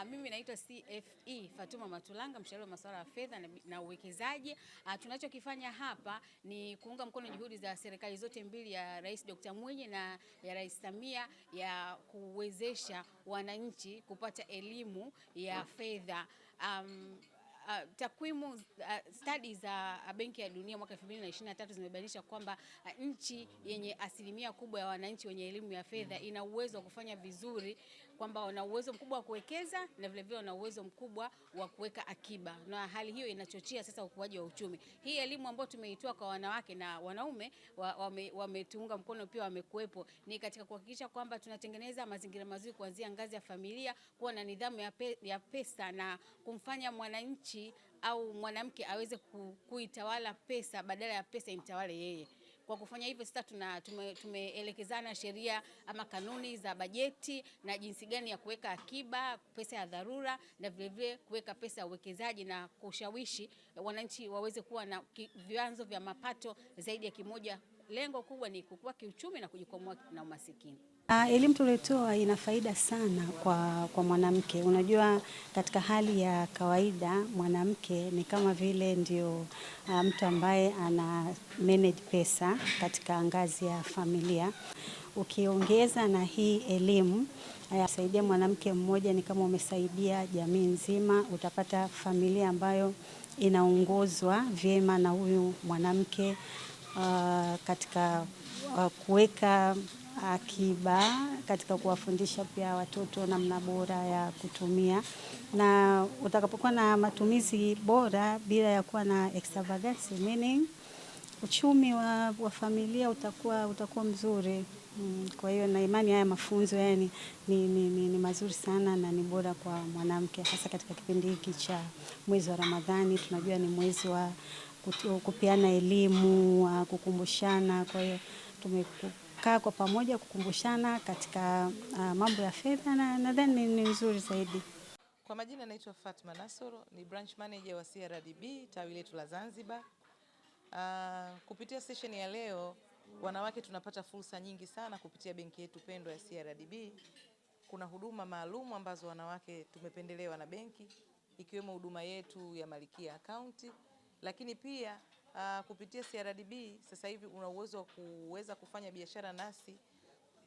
Mimi naitwa CFE Fatuma Matulanga, mshauri wa masuala ya fedha na uwekezaji. Tunachokifanya hapa ni kuunga mkono juhudi za serikali zote mbili, ya Rais Dr. Mwinyi na ya Rais Samia, ya kuwezesha wananchi kupata elimu ya fedha. Takwimu, study za Benki ya Dunia mwaka 2023 zimebainisha kwamba nchi yenye asilimia kubwa ya wananchi wenye elimu ya fedha ina uwezo wa kufanya vizuri, kwamba wana uwezo mkubwa wa kuwekeza na vile vile wana uwezo mkubwa wa kuweka akiba, na hali hiyo inachochea sasa ukuaji wa uchumi. Hii elimu ambayo tumeitoa kwa wanawake na wanaume wametuunga mkono pia wamekuwepo, ni katika kuhakikisha kwamba tunatengeneza mazingira mazuri kuanzia ngazi ya familia, kuwa na nidhamu ya pesa na kumfanya mwananchi au mwanamke aweze kuitawala pesa badala ya pesa imtawale yeye. Kwa kufanya hivyo sasa tumeelekezana sheria ama kanuni za bajeti na jinsi gani ya kuweka akiba, pesa ya dharura na vilevile kuweka pesa ya uwekezaji na kushawishi wananchi waweze kuwa na vyanzo vya mapato zaidi ya kimoja. Lengo kubwa ni kukua kiuchumi na kujikwamua na umasikini. Elimu tuliotoa ina faida sana kwa mwanamke. Unajua, katika hali ya kawaida mwanamke ni kama vile ndio mtu ambaye ana manage pesa katika ngazi ya familia. Ukiongeza na hii elimu, saidia mwanamke mmoja ni kama umesaidia jamii nzima. Utapata familia ambayo inaongozwa vyema na huyu mwanamke katika kuweka akiba, katika kuwafundisha pia watoto namna bora ya kutumia, na utakapokuwa na matumizi bora bila ya kuwa na extravagance, meaning uchumi wa familia utakuwa mzuri. Kwa hiyo na imani haya mafunzo yani ni mazuri sana na ni bora kwa mwanamke, hasa katika kipindi hiki cha mwezi wa Ramadhani. Tunajua ni mwezi wa kupeana elimu, kukumbushana. Kwa hiyo tumekaa kwa pamoja kukumbushana katika mambo ya fedha na nadhani ni nzuri zaidi. Kwa majina naitwa Fatma Nasoro, ni branch manager wa CRDB tawi letu la Zanzibar. Kupitia session ya leo, wanawake tunapata fursa nyingi sana kupitia benki yetu pendwa ya CRDB. Kuna huduma maalum ambazo wanawake tumependelewa na benki, ikiwemo huduma yetu ya Malkia Account, lakini pia kupitia CRDB sasa hivi una uwezo wa kuweza kufanya biashara nasi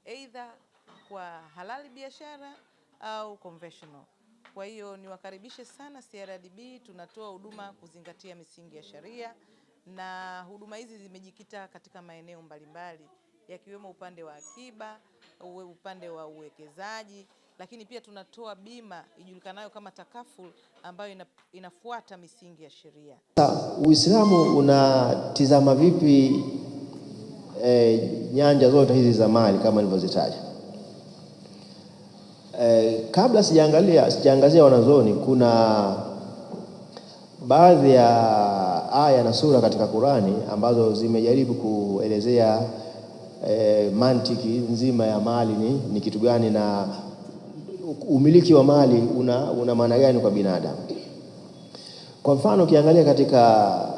either kwa halali biashara au conventional. Kwa hiyo niwakaribishe sana CRDB, tunatoa huduma kuzingatia misingi ya sharia na huduma hizi zimejikita katika maeneo mbalimbali yakiwemo upande wa akiba, upande wa uwekezaji, lakini pia tunatoa bima ijulikanayo kama takaful ambayo inafuata misingi ya sheria. Uislamu unatizama vipi nyanja zote hizi za mali kama nilivyozitaja? Kabla sijaangazia wanazuoni, kuna baadhi ya aya na sura katika Qurani ambazo zimejaribu kuelezea mantiki nzima ya mali ni kitu gani na umiliki wa mali una maana gani kwa binadamu. Kwa mfano ukiangalia katika